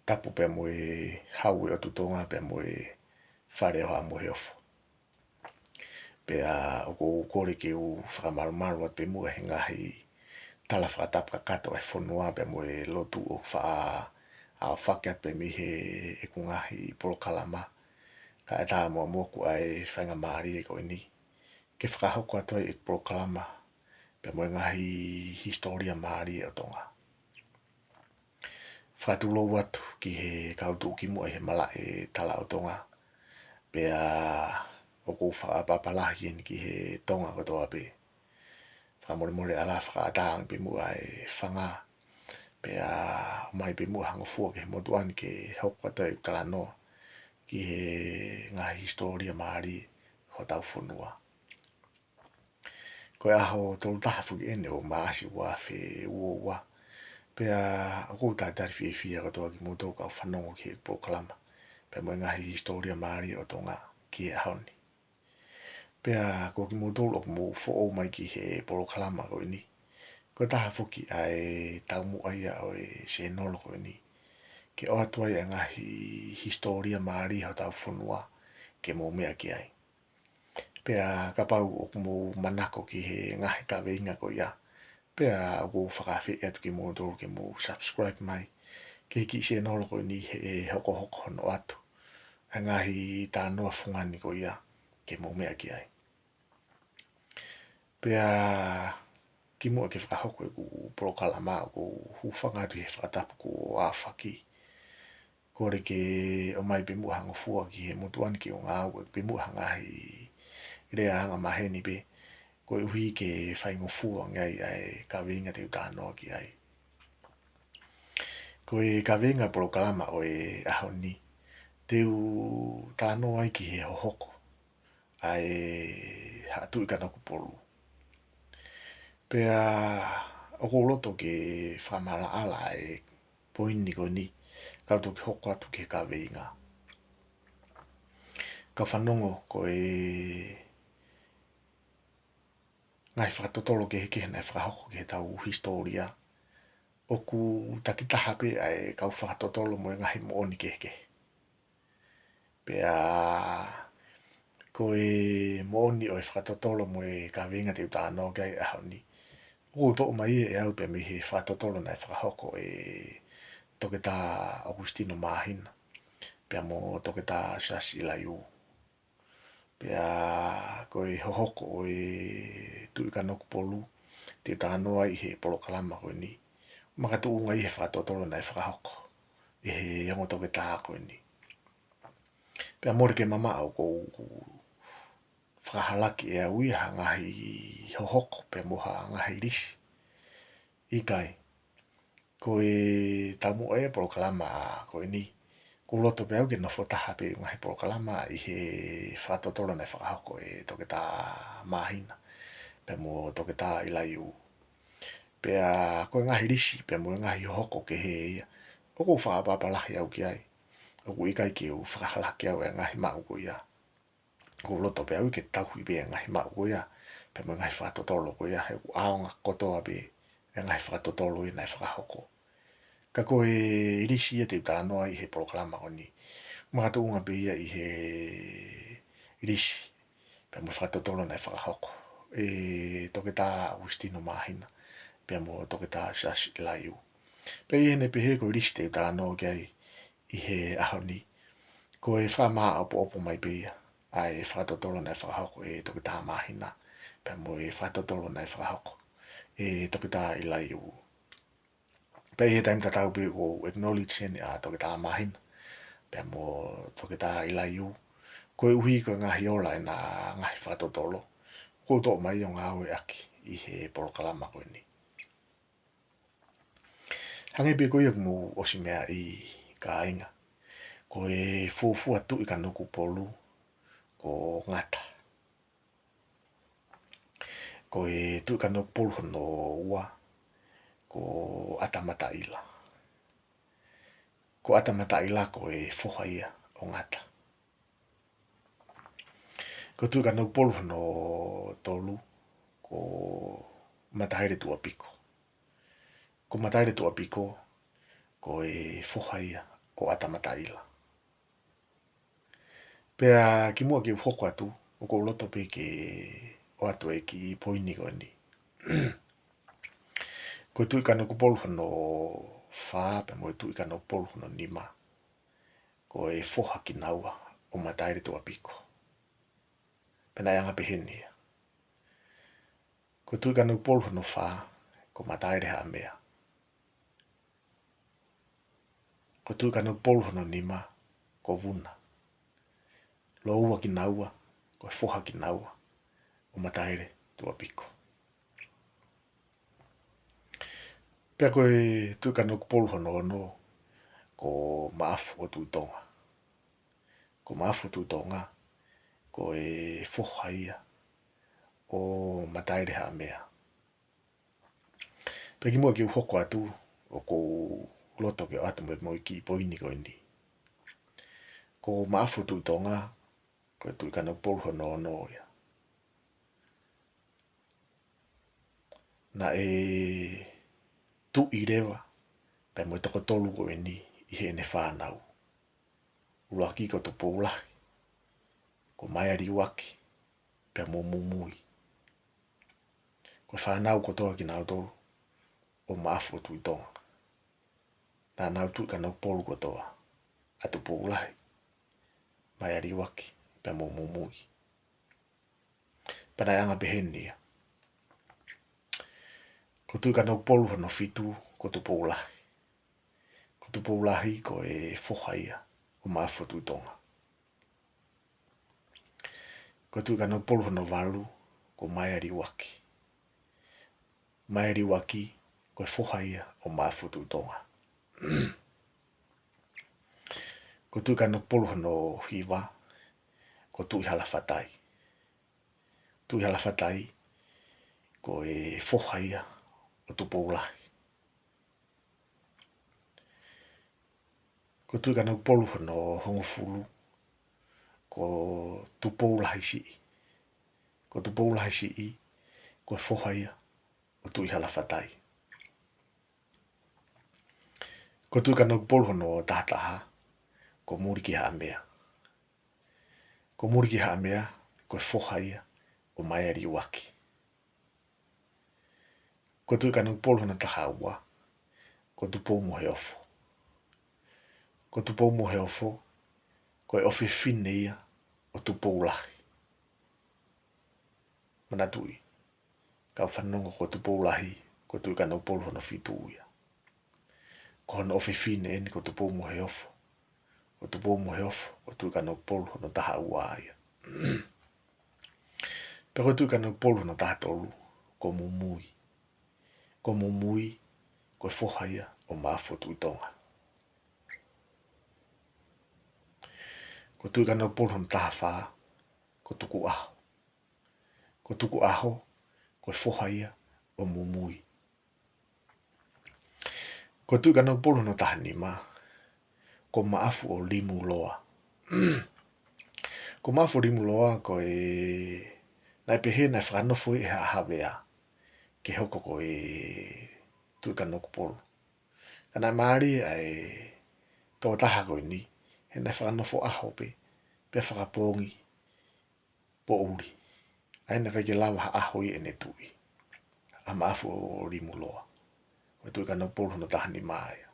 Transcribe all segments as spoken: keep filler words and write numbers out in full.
tapu pea mo e hau ʻo e ʻOtu Tonga pea mo e Fale ʻo Haʻa Moheofo. Pea ʻoku ou kole ke u fakamalumalu atu pē muʻa he ngaahi tala fakatapu kakato ʻa e fonua pea mo e lotu ʻoku faʻa aofaki atu pē mei heʻeku ngaahi polokalama. Kae ʻatā mo moku ʻa e faingamālie ko eni ke fakahoko atu ai ʻeku polokalama pea mo e ngaahi hisitōlia mālie ʻo Tonga. Fakatulou atu ki he kau tuʻukimuʻa ʻi he malaʻe tala ʻo Tonga. Pea ʻoku ou fakaʻapaʻapa lahi eni ki he Tonga kotoa pē. Fakamolemole ʻa e ala fakaʻatā ange pē muʻa e fanga. Pea ʻomai pē muʻa ha ngofua ki he motuʻa ni ke hoko atu ai ʻeku talanoa ki he ngaahi hisitōlia mālie hotau fonua. Ko e ʻaho tolu taha foki eni ʻo Maʻasi ua afe ua ua. Pea ʻoku ou talitali fiefia kotoa kimoutolu kau fanongo ki he polokalama pea mo e ngaahi hisitōlia mālie ʻo Tonga ki he ʻaho ni. Pea ko kimoutolu ʻoku mou foʻou mai ki he polokalama ko eni, ko e taha foki ʻa e taumuʻa ia ʻo e sēnolo ko eni, ke ʻoatu ai ʻa e ngaahi hisitōlia mālie hotau fonua ke mou meʻa ki ai. Pea kapau ʻoku mou manako ki he ngaahi kaveinga ko ia, pea ʻoku ou fakaafeʻi atu kimoutolu ke mou subscribe mai ki he kiʻi sēnolo ko eni he ʻe hokohoko hono ʻoatu ʻa e ngaahi talanoa fungani ko ia ke mou meʻa ki ai. Pea kimuʻa ke fakahoko ʻeku polokalama, ʻoku ou hūfanga atu he fakatapu kuo aofaki. Kole ke ʻomai pē muʻa ha ngofua ki he motuʻa ni ke u ngāueʻaki pē muʻa ha ngaahi lea anga maheni pē, koeʻuhi ke faingofua ange ai ʻa e kaveinga te u talanoa ki ai. Ko e kaveinga polokalama ʻo e ʻaho ni, te u talanoa ai ki he hohoko ʻa e Haʻa Tuʻi Kanokupolu. Pea ʻoku ou loto ke fakamaʻalaʻala ʻa e poini ko eni, kau toki hoko atu ki he kaveinga. Kau fanongo, ko e ngaahi fakatotolo kehekehe naʻe fakahoko ki heʻetau hisitōlia, ʻoku takitaha pē ʻa e kau fakatotolo mo e ngaahi moʻoni kehekehe. Pea ko e moʻoni ʻo e fakatotolo mo e kaveinga te u talanoa ki ai he ʻaho ni, ʻoku toʻo mai ia ʻe au pē mei he fakatotolo naʻe fakahoko ʻe Toketā ʻOkusitino Māhina pea mo Toketā Siaosi ʻIlaiū. Pea ko e hohoko ʻo e Tuʻi Kanokupolu te u talanoa ai he polokalama ko eni, makatuʻunga ʻi he fakatotolo naʻe fakahoko ʻe he ongo toketā ko eni. Pea mole ke mamaʻo, ʻoku ou fakahalaki ʻe au ia ha ngaahi hohoko pea mo ha ngaahi lisi. ʻIkai, ko e taumuʻa ia e polokalama ko eni, ʻoku ou loto pē au ke nofo taha pē ʻeku ngaahi polokalama ʻi he fakatotolo naʻe fakahoko ʻe Toketā Māhina pea mo Toketā ʻIlaiū. Pea ko e ngaahi lisi pea mo e ngaahi hohoko kehe ia, ʻoku ou fakaʻapaʻapa lahi au ki ai. ʻOku ʻikai ke u fakahalaki au e ngaahi maʻu ko ia. ʻOku ou loto pē au ke tauhi pē e ngaahi maʻu ko ia pea mo e ngaahi fakatotolo ko ia, he ʻoku ʻaonga kotoa pē e ngaahi fakatotolo ia naʻe fakahoko. Ka ko e lisi ia te u talanoa ai he polokalama ko eni, makatuʻunga pē ia ʻi he lisi pea mo e fakatotolo naʻe fakahoko ʻe Toketā ʻOkusitino Māhina pea mo Toketā Siaosi ʻIlaiū. Pea ʻi heʻene pehē, ko e lisi te u talanoa ki ai ʻi he ʻaho ni, ko e fakamāʻopoʻopo mai pē ia ʻa e fakatotolo naʻe fakahoko ʻe Toketā Māhina pea mo e fakatotolo naʻe fakahoko ʻe Toketā ʻIlaiū. Pea ʻi he taimi tatau pē ʻoku ou acknowledge eni ʻa Toketā Māhina pea mo Toketā ʻIlaiū, koeʻuhi ko e ngaahi ola ʻena ngaahi fakatotolo, ʻoku ou toʻo mai ʻo ngāueʻaki ʻi he polokalama ko eni. Hangē pē ko ia kuo mou ʻosi meaʻi, kāinga, ko e fuofua Tuʻi Kanokupolu ko Ngata. Ko e Tuʻi Kanokupolu hono ua ko ʻAtamataʻila. Ko ʻAtamataʻila ko e foha ia ʻo Ngata. Ko Tuʻi Kanokupolu hono tolu ko Mataeletuʻapiko. Ko Mataeletuʻapiko ko e foha ia ʻo ʻAtamataila. Pea kimuʻa ke u hoko atu, ʻoku ou loto pē ke ʻoatu e kiʻi poini ko eni. Ko e Tuʻi Kanokupolu hono fā, pea mo e Tuʻi Kanokupolu hono nima, ko e foha kinaua ʻo Mataele Tuʻapiko. Pea naʻe anga peheni ia. Ko e Tuʻi Kanokupolu hono fā, ko Mataele Haʻamea. Ko e Tuʻi Kanokupolu hono nima, ko Vuna. Lōua kinaua, ko e foha kinaua ʻo Mataele Tuʻapiko. Pea ko e Tuʻi Kanokupolu hono ono, ko Maʻafu-ʻo-Tuʻitonga. Ko Maʻafu-ʻo-Tuʻitonga, ko e foha ia ʻo Mataele Haʻamea. Pea kimuʻa ke u hoko atu, ʻoku ou loto ke ʻoatu mo e, mo e kiʻi poini ko eni. Ko Maʻafu-ʻo-Tuʻitonga, ko e Tuʻi Kanokupolu hono ono ia. Naʻe tuʻi leva pea mo e toko tolu ko eni ʻi heʻene fānau. ʻUluaki ko Tupoulahi, ko Maealiuaki, pea mo Mumui. Ko e fānau kotoa kinautolu ʻo Maʻafu-ʻo-Tuʻitonga. Naʻa nau Tuʻi Kanokupolu kotoa ʻa Tupoulahi, Maealiuaki, pea mo Mumui. Pea naʻe anga peheni ia. Ko e Tuʻi Kanokupolu hono fitu, ko Tupoulahi. Ko Tupoulahi, ko e foha ia ʻo Maʻafu-ʻo-Tuʻitonga. Ko e Tuʻi Kanokupolu hono valu, ko Maealiuaki. Maealiuaki, ko e foha ia ʻo Maʻafu-ʻo-Tuʻitonga. Ko e Tuʻi Kanokupolu hono hiva, ko Tuʻihalafatai. Tuʻihalafatai, ko e foha ia ʻo Tupoulahi. Ko e Tuʻi Kanokupolu hono hongofulu, ko Tupoulahisiʻi. Ko Tupoulahisiʻi, ko e foha ia ʻo Tuʻihalafatai. Ko e Tuʻi Kanokupolu hono taha taha, ko Mulikihaʻamea. Ko Mulikihaʻamea, ko e foha ia ʻo Maealiuaki. Ko e Tuʻi Kanokupolu hono taha ua, ko Tupoumoheofo. Ko Tupoumoheofo, ko e ʻofefine ia ʻo Tupoulahi. Manatuʻi, kau fanongo, ko Tupoulahi, ko e Tuʻi Kanokupolu hono fitu ia. Ko hono ʻofefine eni ko Tupoumoheofo. Ko Tupoumoheofo, ko e Tuʻi Kanokupolu hono taha ua ia. Pea ko e Tuʻi Kanokupolu hono taha tolu, ko Mumui. Ko Mumui, ko e foha ia ʻo Maʻafu-ʻo-Tuʻitonga. Ko e Tuʻi Kanokupolu hono taha fā, ko Tukuʻaho. Ko Tukuʻaho, ko e foha ia ʻo Mumui. Ko e Tuʻi Kanokupolu hono taha nima, ko Maʻafu-ʻo-Limuloa. Ko Maʻafu-ʻo-Limuloa, ko e, naʻe pehē naʻe fakanofo ʻe Haʻa Havea ke hoko ko e Tuʻi Kanokupolu. Ka naʻe mālie ʻa e tokotaha ko eni, he naʻe fakanofo ʻaho pē, pea fakapoongi poʻuli. ʻA ia naʻe ʻikai ke lava ha ʻaho ia ʻene tuʻi ʻa Maʻafu-ʻo-Limuloa. Ko e Tuʻi Kanokupolu hono taha nima ia.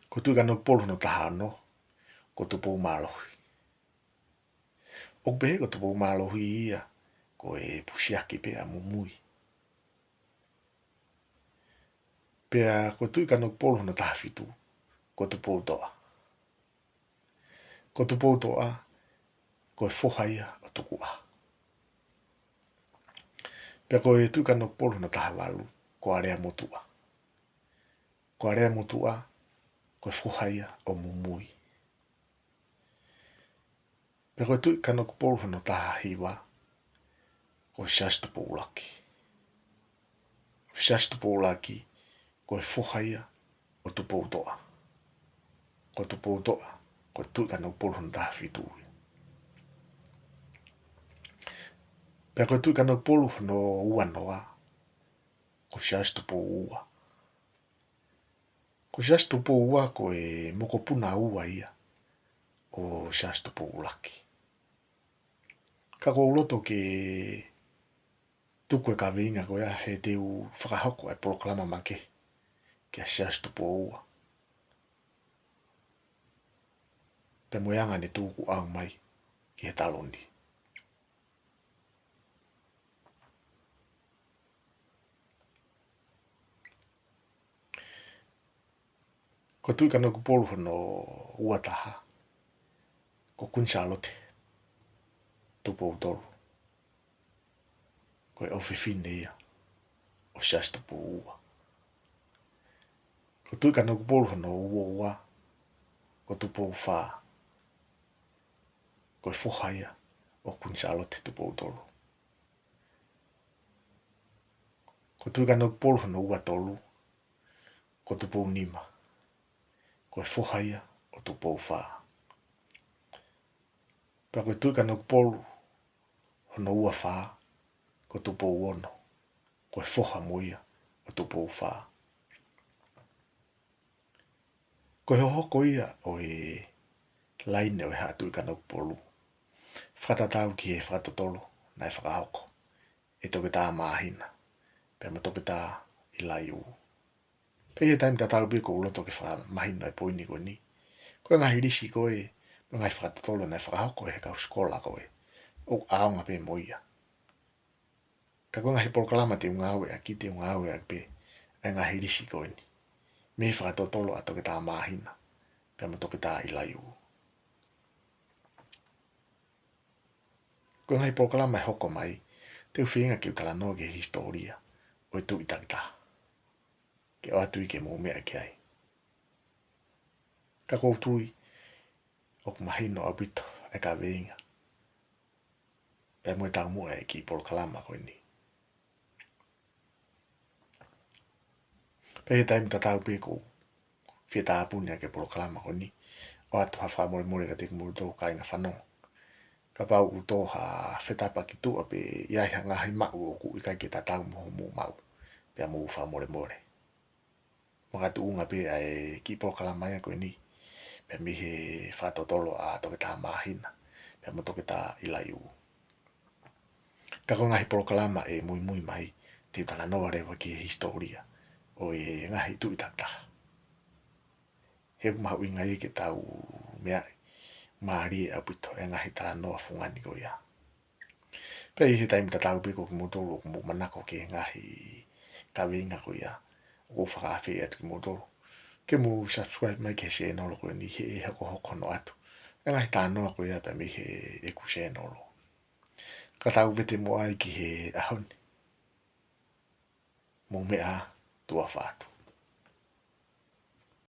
Ko e Tuʻi Kanokupolu hono taha ono, ko Tupoumālohi. ʻOku pehē ko Tupoumālohi ia ko e pusiaki pē ʻa Mumui. Pea ko e Tuʻi Kanokupolu hono taha fitu, ko Tupoutoʻa. Ko Tupoutoʻa, ko e foha ia ʻo Tukuʻaho. Pea ko e Tuʻi Kanokupolu hono taha valu, ko Aleamotuʻa. Ko Aleamotuʻa, ko e foha ia ʻo Mumui. Pea ko e Tuʻi Kanokupolu hono taha hiva, ko Siaosi Tupoulaki. Ko Siaosi Tupoulaki, ko e foha ia ʻo Tupoutoʻa. Ko Tupoutoʻa, ko e Tuʻi Kanokupolu hono taha fitu ia. Pea ko e Tuʻi Kanokupolu hono ua noa, ko Siaosi Tupouua. Ko Ko Siaosi Tupou Ua ko e mokopuna ua ia ʻo Siaosi Tupou ʻUluaki. Ka ʻoku ou loto ke tuku e kaveinga ko ia he te u fakahoko e polokalama makehe kia Siaosi Tupou Ua, pea mo e anga ʻene tukuʻau mai ki he taloni. Ko Tuʻi Kanokupolu hono ua taha, ko Kuini Sālote Tupou Tolu, ko e ʻofefine ia ʻo Siaosi Tupou Ua. Ko Tuʻi Kanokupolu hono ua ua, ko Tupou Fā, ko e foha ia ʻo Kuini Sālote Tupou Tolu. Ko Tuʻi Kanokupolu hono ua tolu, ko Tupou Nima, ko e foha ia ʻo Tupou Fā. Pea ko Tuʻi Kanokupolu hono ua fā, ko Tupou Ono, ko e foha mo ia ʻo Tupou Fā. Ko e hohoko ia ʻo e laine ʻo e Haʻa Tuʻi Kanokupolu, fakatatau ki he fakatotolo naʻe fakahoko ʻe Toketā Māhina pea mo Toketā ʻIlaiū. Pea ʻi he taimi tatau pē ʻoku ou loto ke fakamahino e poini ko eni, ko e ngaahi lisi ko ē mo e ngaahi fakatotolo naʻe fakahoko ʻe he kau sikola ko ē, ʻoku ʻaonga pē mo ia. Ka ko e ngaahi polokalama te u ngāueʻaki, te u ngāueʻaki pē ʻa e ngaahi lisi ko eni mei he fakatotolo ʻa Toketā Māhina pea mo Toketā ʻIlaiū. Ko e ngaahi polokalama ʻe hoko mai, te u feinga ke u talanoa ki he hisitōlia ʻo e tuʻi takitaha, ke ʻoatu ia ke mou meʻa ki ai. Ka ʻoku ou tui ʻoku mahino ʻaupito e kaveinga pea mo e taumuʻa e kiʻi polokalama ko eni. Pea ʻi he taimi tatau pē ʻoku ou fie tāpuni ʻaki e polokalama ko eni, ʻoatu ha fakamolemole kiate kimoutolu kāinga fanongo. Kapau ʻoku tō ha fetapa ki tuʻa pe ʻi ai ha ngaahi maʻu ʻoku ʻikai ke tatau mo hoʻomou maʻu, pea mou fakamolemole. Makatuʻunga pē ʻa e kiʻi polokalama ia ko eni, pea mei he fakatotolo ʻa Toketā Māhina pea mo Toketā ʻIlaiū. Ka ko e ngaahi polokalama ʻe muimui mai, te u talanoa leva ki he hisitōlia ʻo e ngaahi tuʻi takitaha. He ʻoku mahuʻinga ia ke tau meaʻi mālie ʻaupito e ngaahi talanoa fungani ko ia. Pea ʻi he taimi tatau pē ko kimoutolu ʻoku mou manako ki he ngaahi kaveinga ko ia, ʻoku ou fakaafeʻi atu kimoutolu ke mou subscribe mai ki he sēnolo ko eni he ʻe hokohoko hono ʻoatu e ngaahi talanoa ko ia pea mei heʻeku sēnolo. Ka tau vete muʻa ai ki he ʻaho ni. Mou meʻa ā, tuʻa ʻofa atu.